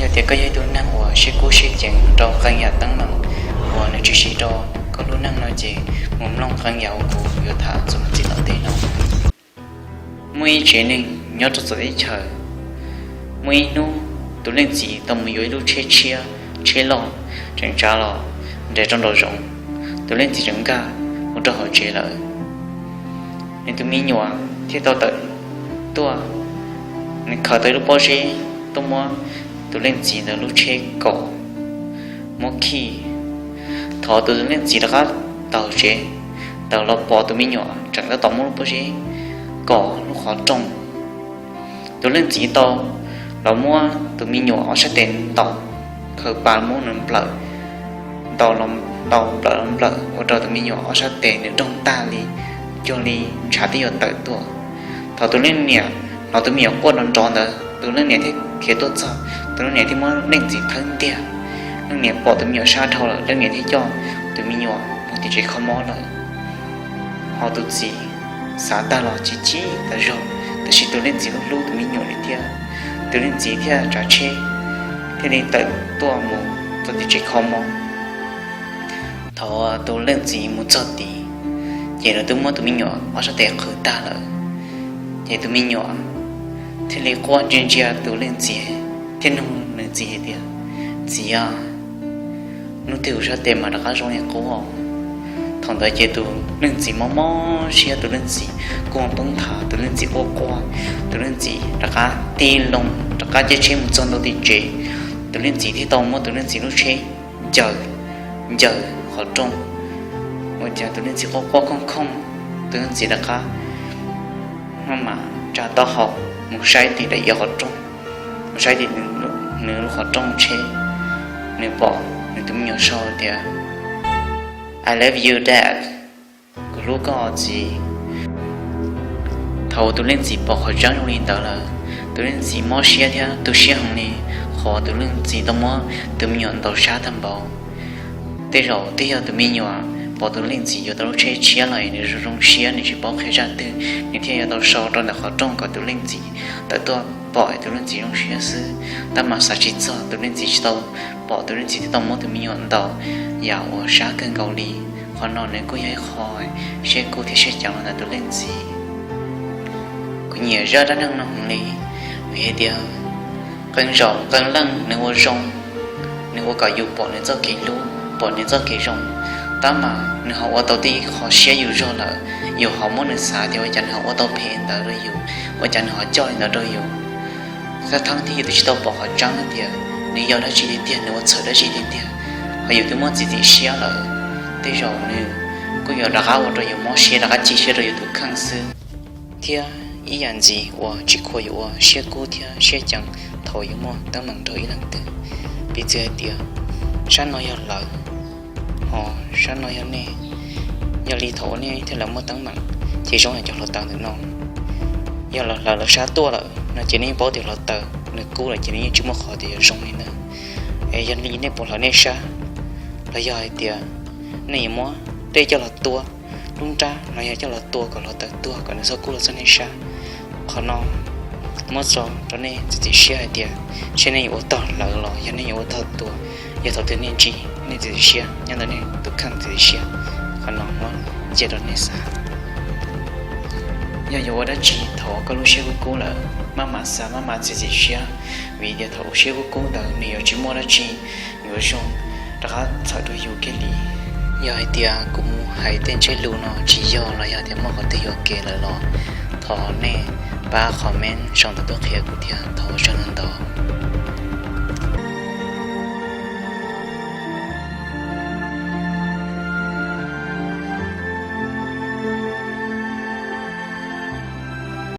Yog tias koj yog ib tug neeg uas siab kub siab ceev rau qee yam teeb meem uas nws tshwm sim rau koj lub neej no ces mus mloog qee yam uas kuv yuav tham txuas mus txij tom ntej no. Muaj ib tsev neeg nyob rau txawv teb chaws. Muaj ib hnub tus leej txiv tau mus yuav ib lub tsheb tshiab, tsheb loj, tseem tsav los nres rau nraum zoov. Tus leej txiv tseem nkag mus rau hauv tsev lawm. Nws tus me nyuam thiaj tau tawm tuaj, nws khaws tau ib lub pob zeb tuaj muab tus leej txiv ntawd lub tsheb kom muab khij. Thaum tus leej txiv rov qab taug tsev, tawm los pom tus me nyuam tseem tab tom muab lub pob zeb kom lub qhov rooj. Tus leej txiv tau los muab tus me nyuam ob sab tes ntaus, khaws pas muab nws nplawm, ntaus los ntaus, nplawm los nplawm ua rau tus me nyuam ob sab tes nws doog tag li, cuag li ntshav twb yuav tawm tuaj. Thaum tus leej niam hnov tus me nyuam quaj nrov nrov ntawd, tus leej niam thiaj khiav tuaj txog, tus leej niam thiaj muab leej txiv thawb ntiag. Leej niam pom tus me nyuam sab dhau lawm, leej niam thiaj coj tus me nyuam mus tim tsev kho mob lawm. Ho tus txiv xav tag los chim chim tas zog, tab sis tus leej txiv hlub hlub tus me nyuam li thiab. Tus leej txiv thiaj tsav tsheb thiaj li tawm tuaj mus txog tim tsev kho mob. Thaum tus leej txiv mus txog tid, ces lawv twb muab tus me nyuam ob sab tes qhwv tag lawm. Ces tus me nyuam thiaj li quaj ntsia ntsia tus leej txiv thiab nug nws txiv hais tias, Txiv aw, hnub twg kuv sab tes mam rov qab zoo li qub? Thaum ntawd ces tus leej txiv mob mob siab, tus leej txiv kuj poob nthav, tus leej txiv quaj quaj, tus leej txiv rov qab tig loo rov qab caij tsheb mus txog ntua tim tsev. Tus leej txiv thiaj tau muab tus leej txiv lub tsheb ncaws, ncaws qhov rooj, ua cas tus leej txiv quaj quaj khooj khooj, tus leej txiv rov qab maj mam tsa taub hau mus saib tim daim iav qhov rooj, mus saib tim nws lub qhov rooj tsheb, nws pom nws tus me nyuam sau tias, I love you, Dad. Kuv hlub koj txiv. Thaum tus leej txiv pom qhov tseeb zoo li ntawd lawm, tus leej txiv mob siab thiab tu siab heev li qhov tus leej txiv tau muab tus me nyuam ntaus sab tag npaum. Tej zaum twb yog tus me nyuam pom tus leej txiv yuav tau lub tsheb tshiab los nws zoo zoo siab, nws tsis paub qhia zaj twg, nws thiaj yuav tau sau rau ntawm qhov rooj kom tus leej txiv tawm tuaj pom tus leej txiv zoo siab xwb. Tab mas xav tsis txog tus leej txiv tsis tau pom, tus leej txiv thiaj tau muab tus me nyuam ntaus yam uas sab kawg nkaus li. Qhov no nws kuj yog ib qho siab kub thiab siab ceev los ntawm tus leej txiv. Kuv nyiam zaj dab neeg no heev li, vim hais tias qee zaum qee leej nws ua zoo, nws ua kom yus pom nws txoj kev hlub, pom nws txoj kev zoo, tab mas nws ho ua tau tej qho siab yus zog lawm, yus ho muab nws xav tias ua cas nws ho ua tau phem ntawd rau yus, ua cas nws ho coj li ntawd rau yus. Thab thab thiab yus twb tsis tau pom qhov tseeb tias nws yog dab tsi tiag tiag, nws ua txhaum dab tsi tiag tiag, ho yus twb muab txiav txim siab lawm, tej zaum nws kuj yuav rov qab ua rau yus mob siab, rov qab cia siab rau yus tus kheej xwb. Thiab ib yam ntxiv uas tsis khuam yus ua siab kub thiab siab ceev thaum yus muaj teeb meem rau ib leej twg, piv txwv hais tias sab no yog lawv, ho sab no yog nej. Yog li thaum uas nej thiab lawv muaj teeb meem, ces zoo yam cov hluav taws ntawm no, yog lawv lawv sab tuaj lawm no ces nej yeej paub tias hluav taws nws kub lawm ces nws yeej tsis muaj qhov tias yuav zoo li ntawd. Es yog li nej puas hlawv nej sab, los yog hais tias nej yuav muab dej coj los tua lub nrab los yog coj los tua kom hluav taws tuag kom nws txhob kub los txog nej sab. Qhov no muab tso rau nej txiav txim siab hais tias seb nej yuav ua tog hlawv los yog nej yuav ua tog tua. Yog thaum twg nej ntsib nej txiav txim siab nyob ntawm nej tus kheej txiav txim siab. Qhov no muab cia rau nej xav. Yog yuav ua dab tsi thaum koj lub siab kub kub lawm, maj mam xav maj mam txiav txim siab, vim tias thaum lub siab kub kub ntawd nws yuav tsis muaj dab tsi yuav zoo rov qab txhawm rau yus kiag li. Yog hais tias kuv mus hais tej ntsej lus no tsis yog los yog tias muaj qhov twg yuam kev lawm los thov nej pab comment sau ntawv tuaj qhia kuv thiab, thov ua tsaug ntau ntau.